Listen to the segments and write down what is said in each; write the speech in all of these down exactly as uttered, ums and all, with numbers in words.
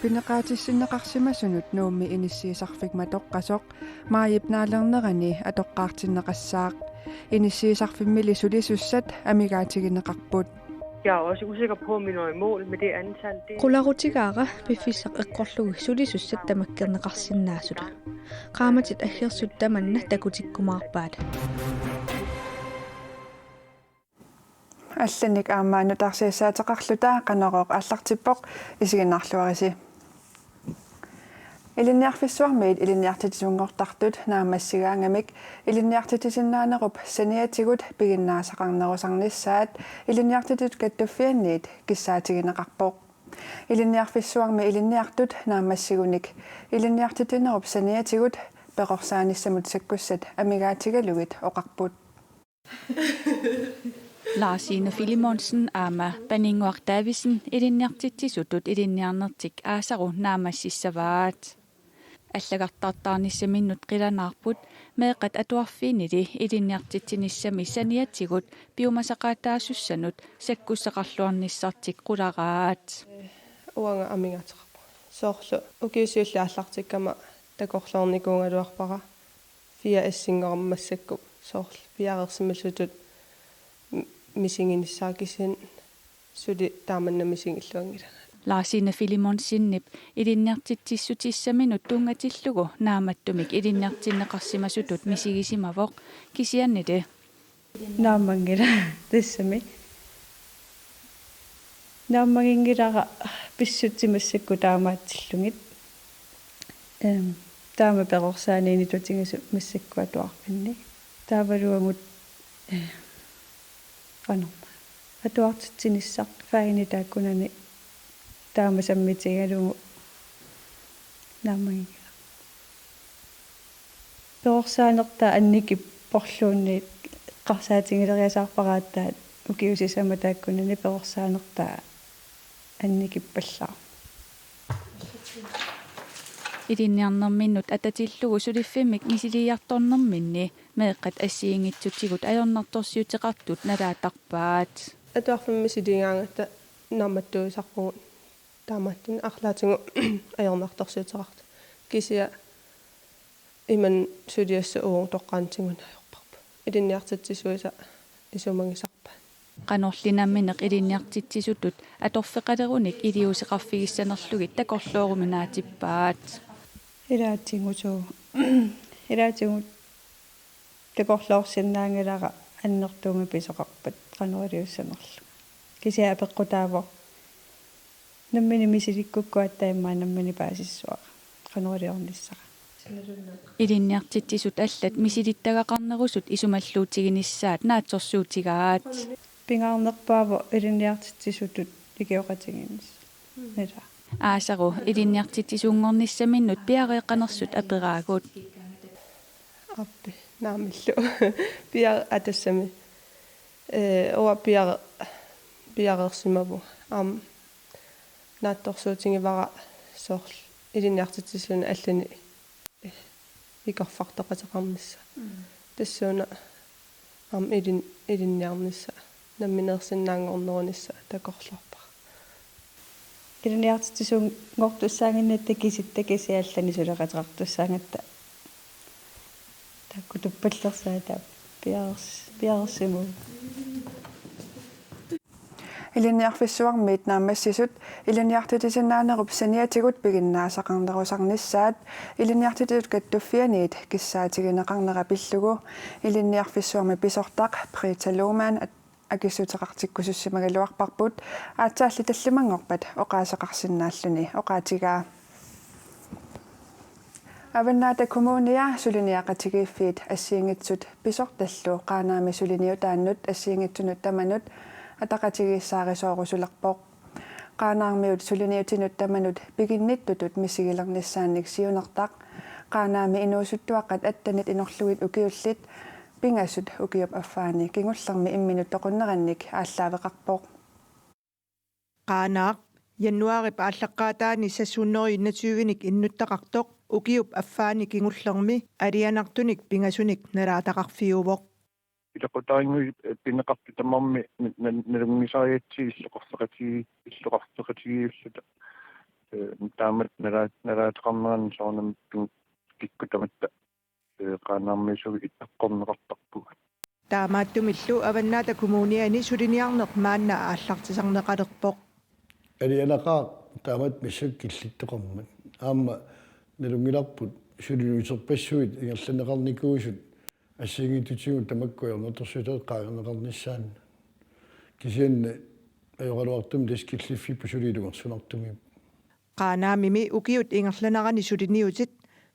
Pineqaatissinneqarsimasunut Nuummi inissiisarfik matoqqasoq maajip naalernerani atoqqaartinneqassaaq. Inissiisarfimmili sulisussat amigaatigineqarput. Jeg er også usikker på, om vi når i mål med det antal. Det Qularutigaara piffissaq eqqorlugu sulisussat tamakkerneqarsinnaasut. Qaammatit aggersut tamanna takutikkumaarpaat. Allanik aamma nutaarsiassaateqarluta Qanorooq aallartippoq, isiginnaarluarisi. Ilinniarfissuarmiit ilinniartitsisunngortartut naammassigaangamik ilinniartitsisinnaanerup saniatigut piginnaasaqarnerusarnissaat Ilinniartitsisut Kattuffianniit kissaatigineqarpoq. Ilinniarfissuarmi ilinniartut naammassigunik ilinniartitsinerup saniatigut peqorsaanissamut sakkussat amigaatigalugit oqarput. Larsine Filemonsen aamma Paninnguaq Davidsen ilinniartitsisutut ilinniarnertik aasaru naammassissavaat. Allagartartaarnissaminnut qilanaarput meeqqat atuarfinnili ilinniartitsinissami saniatigut piumasaqaataasussanut sakkussaqarluarnissartik qularaat. Uanga amigaateqarpunga. Soorlu ukiut siulliit aallartikkama takorloornikuugaluarpara fire S-inngormat massakkut soorlu piareersimasutut m-, misiginissara kisianni suli taamanna misigilluanngilanga. Larsine Filemonsenip ilinniartitsissutissaminut tunngatillugu naammattumik ilinniartinneqarsimasutut misigisimavoq kisiannili. Naammanngilaq tassami. Naammaginngilara pissutsit massakkut taamaatsillugit. Ehm, taama peqorsaaniinitutigisoq massakkut atuarfinni. Taavalu uagut, eh, qanorma. Atuartitsinissaq fagini taakkunani taama sammitigalugu naammaginngilara. Perorsaanertaa annikipporluunniit eqqarsaatigileriasaarpara aatsaat ukiut sisamat taakkunani perorsaanertaa annikippallaaq. Ilinniarnerminnut atatillugu suliffimmik misiliiartornerminni meeqqat assigiinngitsutigut ajornartorsiuteqartut nalaattarpaat. Atuarfimmi misiliigaangatta naammattuisarpugut taamaattunik arlaatigut ajornartorsiuteqartut. Kisianni imannak suliassaq uagut toqqaannaq tiguneq ajorparput. Ilinniartitsisuisa isumagisarpaat. Qanorli nammineq ilinniartitsisutut atorfeqalerunik iliuuseqarfigissanerlugit takorlooruminaatsippaat. Ilaatigut suu. Ilaatigut takorloorsinnaanngilara annertuumik pisoqarpat qanoq iliussanerlunga. Kisianni apeqqutaavoq. Nammineq misilikkukku aatsaat immaqa nammineq paasissuara. Qanoq iliornissara. Ilinniartitsisut allat misilittagaqarnerusut isumalluutiginissaat naatsorsuutigaat. Pingaarnerpaavoq ilinniartitsisutut ikioqatigiinnissaq. Nila. Aasaru ilinniartitsisunngornissaminnut piareeqqanersut aperaagut. Appi, naamillu. Piar-, aa, tassami. Ee, uanga piar-, piareersimavunga. Aamma naatsorsuutigivara soorlu ilinniartitsisuni allani, ee, ikorfartoqateqarnissaq. Tassuuna aamma ilin-, ilinniarnissaq. Nammineersinnaanngornerunissaq takorloorpara. Ilinniartitsisunngortussaannginnatta kisitta kisiat allanik suleqateqartussaagatta. Taakku tuppallersaata piareers-, piareersimavugut. Ilinniarfissuarmiit naammassisut ilinniartitsisinnaanerup saniatigut piginnaasaqarnerusarnissaat Ilinniartitsisut Kattuffianniit kissaatigineqarnera pillugu ilinniarfissuarmi pisortaq Britta Lohmann at-, akissuteqartikkusussimagaluarparput, aatsaalli tallimanngorpat oqaaseqarsinnaalluni oqaatigaa. Avannaata Kommunia suliniaqatigiiffiit assigiinngitsut pisortallu Qaanaami suliniutaannut assigiinngitsunut tamanut ataqatigiissaarisoorusulerpoq. Qaanaarmiut suliniutinut tamanut piginnittutut misigilernissaannik siunertaq Qaanaami inuusuttuaqqat attenit inorlugit ukiullit pingasut ukiup affaani kingullermi imminut toqunnerannik aallaaveqarpoq. Qaanaaq januaarip aallaqqaataani seks hundrede enogtyvenik innuttaqartoq ukiup affaani kingullermi alianartunik pingasunik nalaataqarfiuvoq. Ilaqutariinnguit pineqartut tamarmik na-, na-, nalunngisarigatsigit illoqarfeqatigi-, illoqarfeqatigiilluta. Ee, taamatut nalaa-, nalaateqarnerani soorunami kikkut tamatta, ee, Qaanaarmiut eqqorneqartarpugut. Taamaattumillu Avannaata Kommuniani suliniarneq maanna aallartisarneqalerpoq. Alianaqaaq taamatut massakkut killittoqarmat. Aamma nalunngilarput suliniuterpassuit ingerlanneqarnikuusut assigiinngitsutigut tamakku ajornartorsiutaat qaangerneqarnissaannut. Kisianni ajoraluartumik tassa killiffipput suli ilungersunartumik. Qaanaamimi ukiut ingerlaneranni suliniutit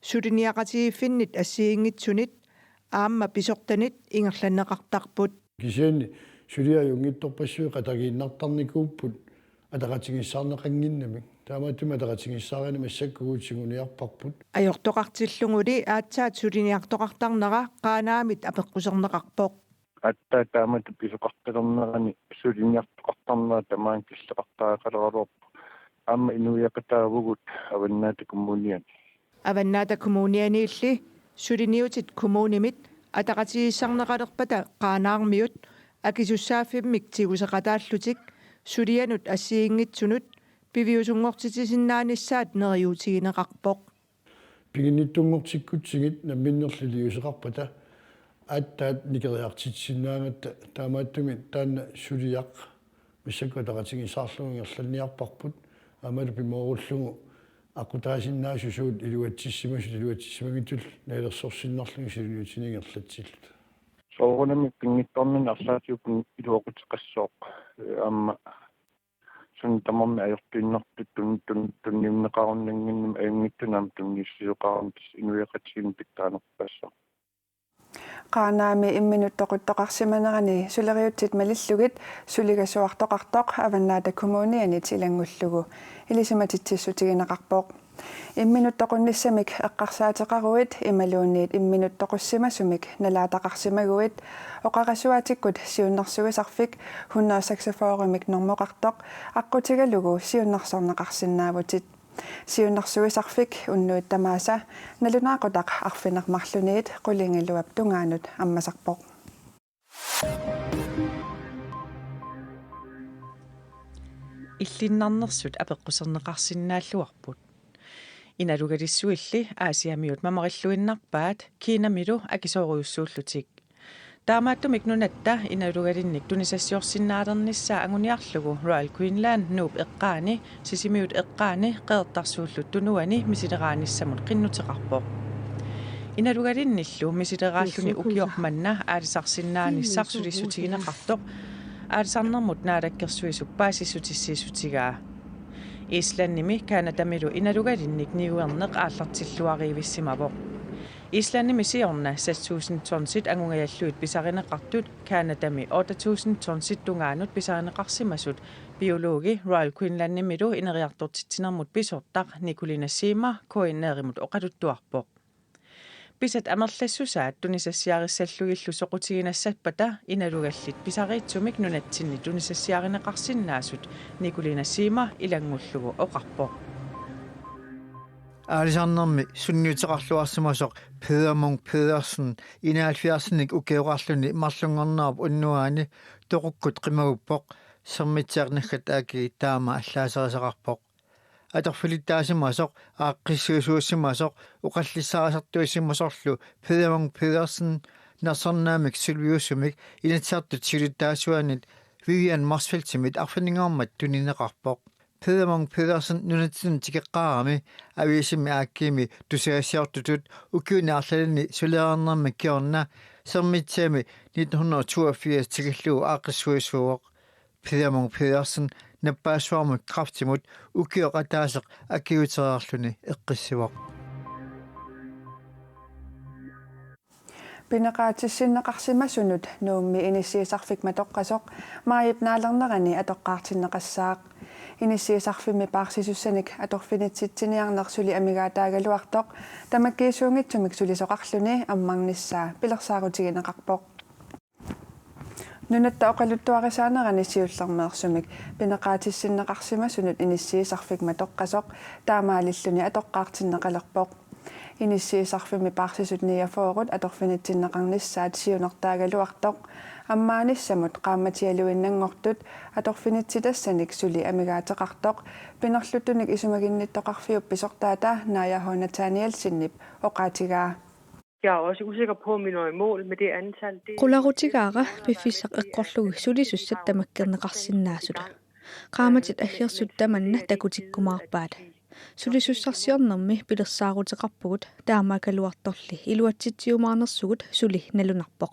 suliniaqatigiiffinnit assigiinngitsunit aamma pisortanit ingerlanneqartarput. Kisianni suliaq ajunngitsorpassuit qatanngiinnartarnikuupput ataqatigiissaarneqannginnamik. Taamaattumik ataqatigiissaarineq massakkut uagut tiguniarparput. Ajortoqartilluguli aatsaat suliniartoqartarnera Qaanaamit apeqquserneqarpoq. Aatsaat taamatut pisoqartalernerani suliniartoqartarnera tamaanga killeqartariaqaleraluarpoq. Aamma inuiaqataavugut Avannaata Kommuniani. Avannaata Kommunianiilli suliniutit kommunimit ataqatigiissaarneqalerpata Qaanaarmiut akisussaaffimmik tiguseqataallutik sulianut assigiinngitsunut piviusunngortitsisinnaanissaat neriuutigineqarpoq. Piginnittunngortikkutsigit namminnerlu iliuuseqarpata aatsaat nikeriartitsisinnaagatta, taamaattumik taanna suliaq massakkut ataqatigiissaarlugu ingerlanniarparput, aammalu pimoorullugu aqqutaasinnaasut suut iluatsissimasut iluatsissimagitsullu nalilersorsinnarlugit suliniutinik ingerlatsilluta. Soorunami pinngitsoornani arlaatigut iluaquteqassaaq, ee, aamma suna tamarmi ajortuinnartut tun-, tun-, tunniunneqarunnannginnami ajunngitsunik aamma tunniussisoqarami, tassa inuiaqatigiinni pitsaanerpaassaaq. Qaanaami imminut toquttoqarsimanerani suleriutsit malillugit suligasuartoqartoq Avannaata Kommunianit ilanngullugu ilisimatitsissutigineqarpoq. Imminut toqunnissamik eqqarsaateqaruit imaluunniit imminut toqussimasumik nalaataqarsimaguit oqarasuaatikkut siunnersuisarfik hundrede seksogfyrremik normoqartoq aqqutigalugu siunnersorneqarsinnaavutit. Siunnersuisarfik unnuit tamaasa nalunaaqutaq arfineq-marlunniit qulingiluap tungaanut ammasarpoq. Illinnarnersut apeqquserneqarsinnaalluarput. Inalugalissuilli Aasiamiut mamarilluinnarpaat Kinamilu akisoorujussuullutik. Taamaattumik nunatta inalugalinnik tunisassiorsinnaalernissaa anguniarlugu Royal Greenland Nuup eqqaani, Sisimiut eqqaani Qeqertarsuullu Tunuani misileraanissamut qinnuteqarpoq. Inalugalinnillu misileraalluni ukioq manna aalisarsinnaanissaq sulissutigineqartoq Aalisarnermut Naalakkersuisup paasissutissiissutigaa. Islandimi Canadamilu inalugalinnik niuerneq aallartilluariivissimavoq. Islandimi siorna seks tusind tonsit angungajallugit pisarineqartut Canadami otte tusind tonsit tungaanut pisarineqarsimasut biologi Royal Greenlandimilu ineriartortitsinermut pisortaq Nikolina Sima K N R-imut oqaluttuarpoq. Pisat amerlassusaat tunisassiarissallugillu soqutiginassappat inalugallit pisariitsumik nunatsinni tunisassiarineqarsinnaasut Nikolina Sima ilanngullugu oqarpoq. Aalisarnermi sunniuteqarluarsimasoq Peder Munk Pedersen enoghalvfjerdsinik ukioqarluni marlunngornerup unnuaani toqukkut qimaguppoq, Sermitsiaq naggat A/S taama allaaserisaqarpoq. Atorfilittaasimasoq, aaqqissuisuussimasoq oqallissaarisartuussimasorlu Peder Munk Pedersen nersornaammik sulliusumik Inatsisartut siulittaasuannit Vivian Motzfeldtimit arfininngormat tunineqarpoq. Peder Munk Pedersen nunatsinni tikeqqaarami aviisimi A/S-imi tusagassiortutut ukiuni arlalinni sulereernermi kingorna Sermitsiami nitten hundrede og toogfirs tikillugu aaqqissuisuuvoq. Peder Munk Pedersen nappaassuarmut kræftimut ukioq ataaseq akiuutereerluni eqqissivoq. Pineqaatissinneqarsimasunut Nuummi inissiisarfik matoqqasoq maajip naalernerani atoqqaartinneqassaaq. Inissiisarfimmi paarsisussanik atorfinitsitsiniarneq suli amigaataagaluartoq tamakkiisuunngitsumik sulisoqarluni ammarnissaa pilersaarutigineqarpoq. Nunatta oqaluttuarisaanerani siullermeersumik pineqaatissinneqarsimasunut inissiisarfik matoqqasoq taamaalilluni atoqqaartinneqalerpoq. Inissiisarfimmi paarsisut niogfyrre atorfinitsinneqarnissaat siunertaagaluartoq Ammaanissamut qaammatialuinnanngortut atorfinitsitassanik suli amigaateqartoq pinerluttunik isumaginnittoqarfiup pisortaata Naaja H. Nathanielsenip oqaatigaa. Jeg er også usikker på, om vi når i mål med det antal. Det Qularutigaara piffissaq eqqorlugu sulisussat tamakkerneqarsinnaasut. Qaammatit aggersut tamanna takutikkumaarpaat. Sulisussarsiornermi pilersaaruteqarpugut, taamaakkaluartorli iluatsitsiumaarnersugut suli nalunarpoq.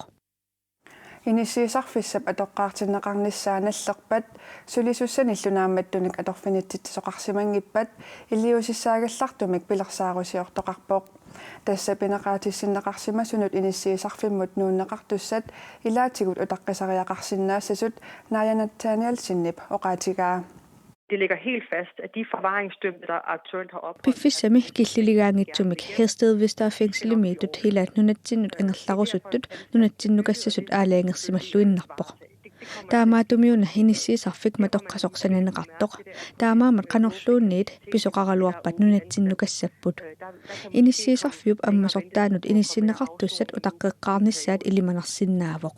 Inissiisarfissap atoqqaartinneqarnissaa nallerpat sulisussanillu naammattunik atorfinitsitsisoqarsimanngippat iliuusissaagallartumik pilersaarusiortoqarpoq. Tassa pineqaatissinneqarsimasunut inissiisarfimmut nuunneqartussat ilaatigut utaqqisariaqarsinnaassasut Naaja Nathanielsenip oqaatigaa. Det ligger helt fast, at de forvaringsdømte, der aktuelt har ophold Piffissami killiligaanngitsumik Herstedvester Fængselimiittut ilaat nunatsinnut angerlarusuttut nunatsinnukassasut aalajangersimalluinnarpoq. Taamaattumiuna inissiisarfik matoqqasoq sananeqartoq. Taamaammat qanorluunniit pisoqaraluarpat nunatsinnukassapput. Inissiisarfiup ammasortaanut inissinneqartussat utaqqeqqaarnissaat ilimanarsinnaavoq.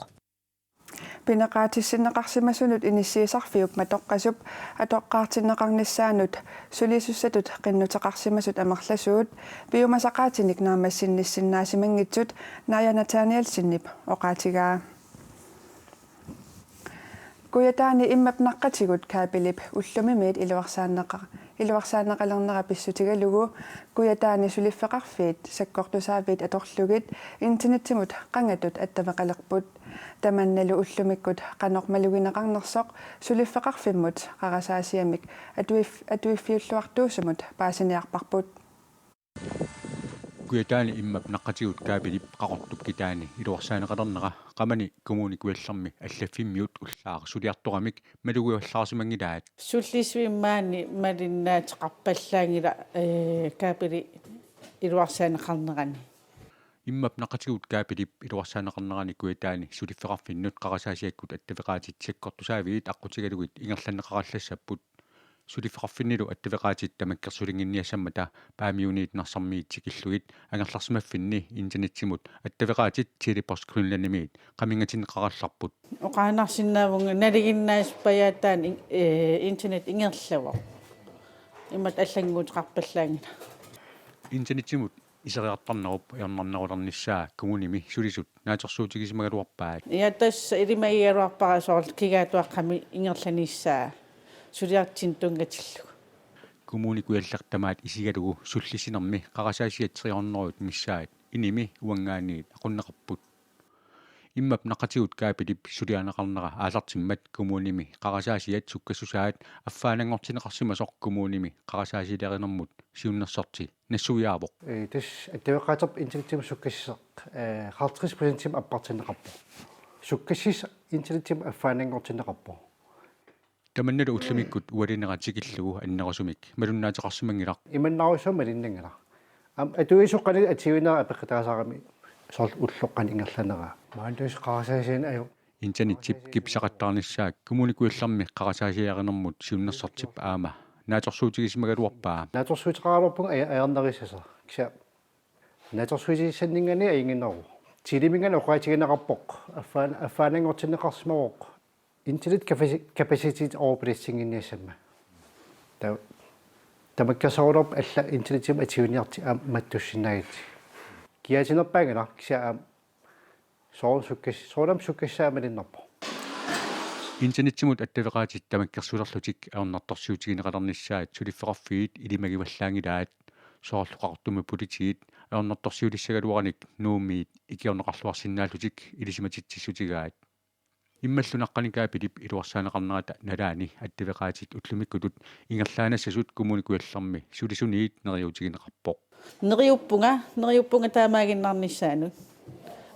Pineqaatissinneqarsimasunut inissiisarfiup matoqqasup atoqqaartinneqarnissaanut sulisussatut qinnuteqarsimasut amerlasuut piumasaqaatinik naammassinnissinnaasimanngitsut Naaja Nathanielsenip oqaatigaa. Kujataani immap naqqatigut kabelip ullumimiit iluarsaanneqa-, iluarsaanneqalernera pissutigalugu Kujataani suliffeqarfiit sakkortusaaviit atorlugit internettimut qangatut attaveqalerput. Tamannalu ullumikkut qanoq malugineqarnersoq suliffeqarfimmut qarasaasiamik atuif-, atuiffiulluartuusumut paasiniarparput. Kujataani immap naqqatigut kabelip Qaqortup kitaani iluarsaanneqalernera Qamani Kommune Kujallermi allaffimmiut ullaaq suliartoramik malugivallaarsimanngilaat. Sullissivimmi maani malinnaateqarpallaanngilaq, ee, kabeli iluarsaanneqarnerani. Immap naqqatigut kabelip iluarsaanneqarnerani Kujataani suliffeqarfinnut qarasaasiakkut attaveqaatit sakkortusaaviit aqqutigalugit ingerlanneqarallassapput. Suliffeqarfinnilu attaveqaatit tamakkersulinnginniassammata Paamiuniit Narsarmiit tikillugit angerlarsimaffinni internettimut attaveqaatit Tele-Post Greenlandimiit qamingatinneqarallarput. Oqaannarsinnaavunga nalinginnaasuppajaataani in-, ee, internet ingerlavoq. Imatut allannguuteqarpallaanngilaq. Internettimut iseriartarnerup ajornarnerulernissaa kommunimi sulisut naatsorsuutigisimagaluarpaat. Ja, tassa ilimagigaluarpara soorlu kigaatuaqqami ingerlanissaa suliartitsineq tunngatillugu. Kommune Kujalleq tamaat isigalugu sullissinermi qarasaasiat tre hundrede missaat inimi uanngaanniit aqunneqarput. Immap naqqatigut kabelip suliarineqarnera aallartimmat kommunimi qarasaasiat sukkassusaat affaannanngortinneqarsimasoq kommunimi qarasaasiilerinermut siunnersorti nassuiaavoq. Ee, tassa attaveqaaterput internettimut sukkassisaq, ee, halvtreds procentimik appartinneqarpoq. Sukkassisaq internettimut affaannanngortinneqarpoq. Tamannalu ullumikkut ualinera tikillugu annerusumik malunnaateqarsimanngilaq. Imannaarujussuarmik malinnanngilaq. Aamma atuisoq qanoq atuineraa apeqqutaasarami soorlu ulloq qanoq ingerlaneraa. Maanna tassa qarasaasianik ajo- Internetip kipisaqattaarnissaa Kommune Kujallermi qarasaasiilerinermut siunnersortip aamma naatsorsuutigisimagaluarpaa. Naatsorsuuteqaraluarpunga aja-, ajornarissasoq. Kisianni naatsorsuutissanninngaanniit ajunnginneruvoq. Teleminngaanniit oqaatigineqarpoq. Affaan-, affaannanngortinneqarsimavoq. Internet kapasi-, kapaciteti overbelastinnginniassammat. Ta-, tamakkersorujussuuvoq alla internettimut atuiniartut aamma mattussinnaagit. Kiaatinerpaanngilaq kisianni aamma soorunami sukkas-, soorunami sukkassaa malinnaavoq. Internettimut attaveqaatit tamakkersulerlutik ajornartorsiutigineqalernissaat suliffeqarfiit ilimagivallaanngilaat, soorlu Qaqortumi politiit ajornartorsiulissagaluaranik Nuummiit ikiorneqarluarsinnaallutik ilisimatitsissutigaat. Immallu naqqani kabelip iluarsaanneqarnerata nalaani attaveqaatit ullumikkutut ingerlaannassasut Kommune Kujallermi sulisuniit neriuutigineqarpoq. Neriuppunga, neriuppunga taamaaginnarnissaanut.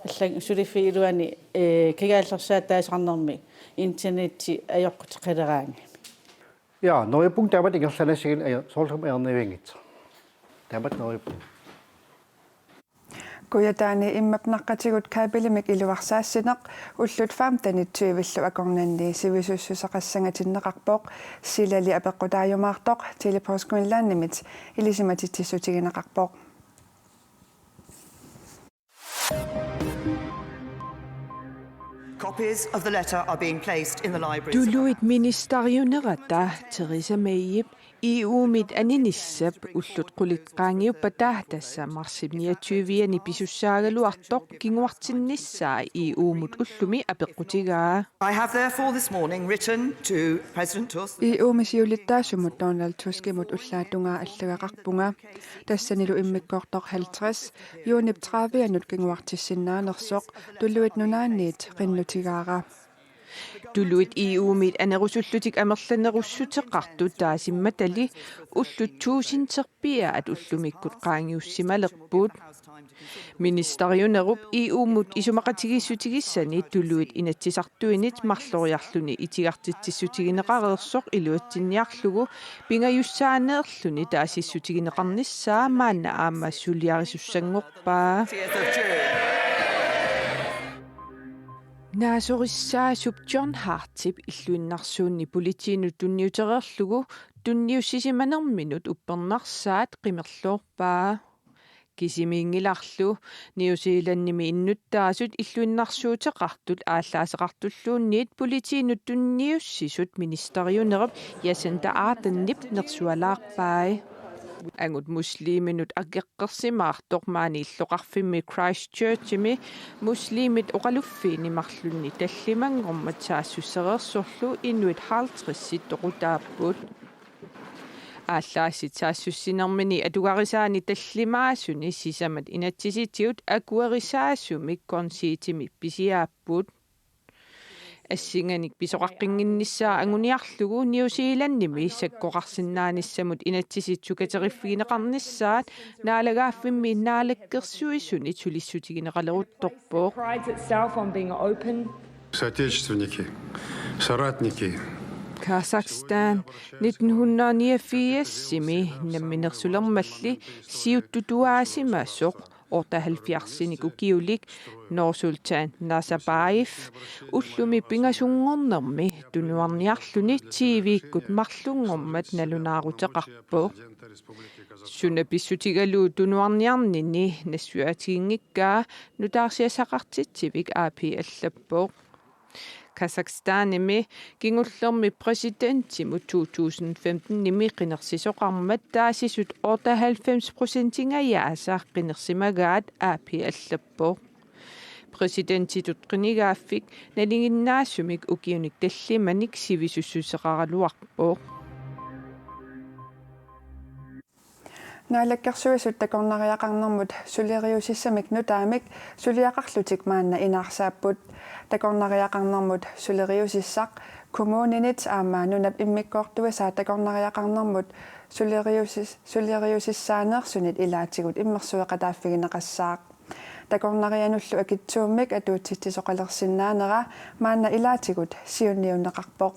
Allanngortitta suliffiup iluani, ee, kigaallersaataasarnermi internetti ajoquteqaleraangat. Ja, neriuppunga taamatut ingerlaannassagit ajo-, soorlu ajornavianngitsoq. Taamatut neriuppunga. Kujataani immap naqqatigut kabelimik iluarsaassineq ullut femtenit tyvillu akornanni sivisussuseqassangatinneqarpoq, silali apeqqutaajumaartoq Tele-Post Greenlandimit ilisimatitsissutigineqarpoq. Copies of the letter are being placed in the library. Tuluit ministeriunerata Theresa Mayip E U-mit aninissap ullut qulit qaangiuppata, tassa marsip niogtyve-ani pisussaagaluartoq, kinguartinnissaa E U-mut ullumi apeqqutigaa. I have therefore this morning written to President Tusk. E U-mi siulittaasumut Donald Tuskimut ullaatungaa allagaqarpunga. Tassanilu immikkoortoq halvtreds juunip tredive-anut kinguartissinnaanersoq Tuluit Nunaanniit qinnutigaara. Tuluit E U-mit anerusullutik amerlanerussuteqartut taasimmatali ullut tuusinterpiaat ullumikkut qaangiussimalerput. Ministeriunerup E U-mut isumaqatigiissutigissani tuluit inatsisartuinit marloriarluni itigartitsissutigineqareersoq iluatsinniarlugu pingajussaaneerluni taasissutigineqarnissaa maanna aamma suliarisussanngorpaa. Naasorissaasup John Hartip illuinnarsuunni politiinut tunniutereerlugu tunniussisimanerminut uppernarsaat qimerloorpaa. Kisimiinngilarlu New Zealandimi innuttaasut illuinnarsuuteqartut aallaaseqartulluunniit politiinut tunniussisut ministeriunerup Jacinda Ardernip nersualaarpai. Angut musliminut akeqqersimaartoq maani illoqarfimmi Christchurchimi muslimit oqaluffiini marlunni tallimanngormat saassussereersorlu inuit halvtredsit toqutaapput. Aallaassit saassussinermini atugarisaani tallimaasuni sisamat inatsisitigut akuerisaasumik konsiitimi pisiaapput. Assinganik pisoqaqqinnginnissaa anguniarlugu New Zealandimi sakkoqarsinnaanissamut inatsisit sukateriffigineqarnissaat naalagaaffimmi naalakkersuisunit sulissutigineqaleruttorpoq. Prides itself on being open. Соотечественники, соратники. Kazakhstan nitten hundrede niogfirsimi namminersulermalli siuttutuaasimasoq otteoghalvfjerdsinik ukiulik Nursultan Nazarbayev ullumi pingasunngornermi tunuarniarluni T V-kkut marlunngormat nalunaaruteqarpoq. Suna pissutigalugu tunuarniarnini nassuiaatiginngikkaa nutaarsiassaqartitsivik A P allappoq. Kazakhstanimi kingullermi præsidentimut to tusind femtenimi qinersisoqarmat taasisut otteoghalvfems procentingajaasa qinersimagaat A P allappoq. Præsidentitut qinigaaffik nalinginnaasumik ukiunik tallimanik sivisussuseqaraluarpoq. Naalakkersuisut takornariaqarnermut suleriusissamik nutaamik suliaqarlutik maanna inaarsaapput. Takornariaqarnermut suleriusissaq kommuninit aamma nunap immikkoortuisaa takornariaqarnermut suleriusis-, suleriusissaaneersunit ilaatigut immersueqataaffigineqassaaq. Takornarianullu akitsuummik atuutsitsisoqalersinnaanera maanna ilaatigut siunniunneqarpoq.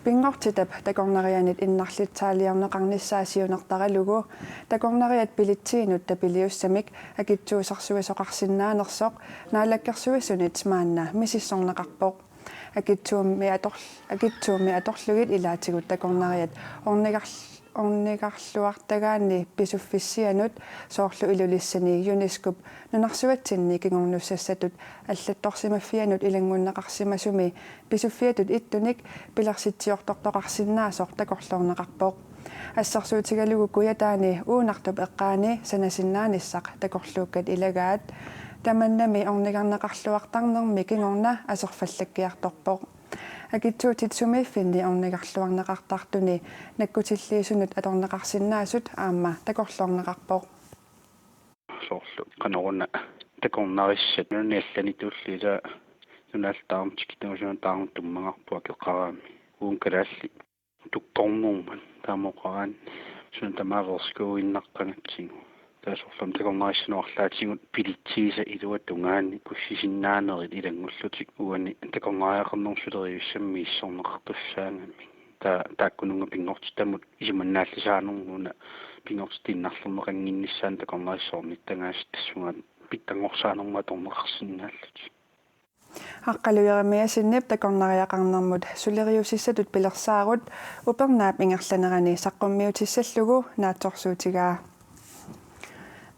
Pinngortitap takornarianit innarlittaaliorneqarnissaa siunertaralugu takornariat bilitsiinut tapiliussamik akitsuusarsuisoqarsinnaanersoq Naalakkersuisunit maanna misissorneqarpoq. Akitsuummi ator-, akitsuummi atorlugit ilaatigut takornariat ornigarl-, ornigarluartagaanni pisuffissianut soorlu Ilulissani UNESCO-p nunarsuatsinni kingornussassatut allattorsimaffianut ilanngunneqarsimasumi pisuffiatut ittunik pilersitsiortortoqarsinnaasoq takorloorneqarpoq. Assersuutigalugu Kujataani Uunartup eqqaani sanasinnaanissaq takorluukkat ilagaat. Tamannami ornigarneqarluartarnermi kingorna aserfallakkiartorpoq. Akitsuutit sumiiffinni ornigarluarneqartartuni nakkutilliisunut atorneqarsinnaasut aamma takorloorneqarpoq. Soorlu qanoruna takornarissat nunani allani tulliit ilaa nunaltaarneq tikittuusunut taarneq tummagarput akeqarami uunga kalaallit tukkornermat taama oqaraanni suna tamaat værsgo-innaqqagatsigu. Taava soorlu takornarissanut arlaatigut bilitsiisa iluatungaani kussisinnaanerit ilanngullutik uani takornariaqarnermut suleriussamik misissorneqartussaagami. Taava taakkununnga pinngortitamut isumannaallisaanermut una pinngortitap innarlerneqannginnissaanut takornarissat ornittagaasut tassunga pitsanngorsaanermut atorneqarsinnaallutik. Aqqalu Jeremiassenip takornariaqarnermut suleriusissatut pilersaarut upernaap ingerlanerani saqqummiutissallugu naatsorsuutigaa.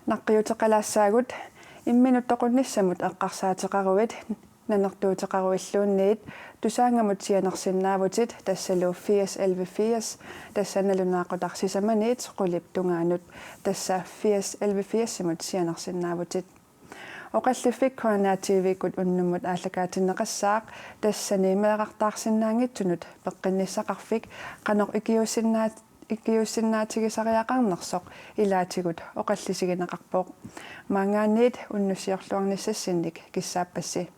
Naqqiuteqalaassaagut, imminut toqunnissamut eqqarsaateqaruit Nanertuuteqaruilluunniit Tusaanngamut sianersinnaavutit, tassalu firs elleve firs, tassa nalunaaqutaq sisamaniit qulip tungaanut, tassa firs elleve firsimut sianersinnaavutit. Oqalliffik K N R T V-kkut unnummut aallakaatinneqassaaq, tassani meerartaarsinnaanngitsunut peqqinnissaqarfik qanoq ikiuussinnaat-, ikiuussinnaatigisariaqarnersoq ilaatigut oqallisigineqarpoq. Maanngaanniit unnussiorluarnissassinnik kissaappassi.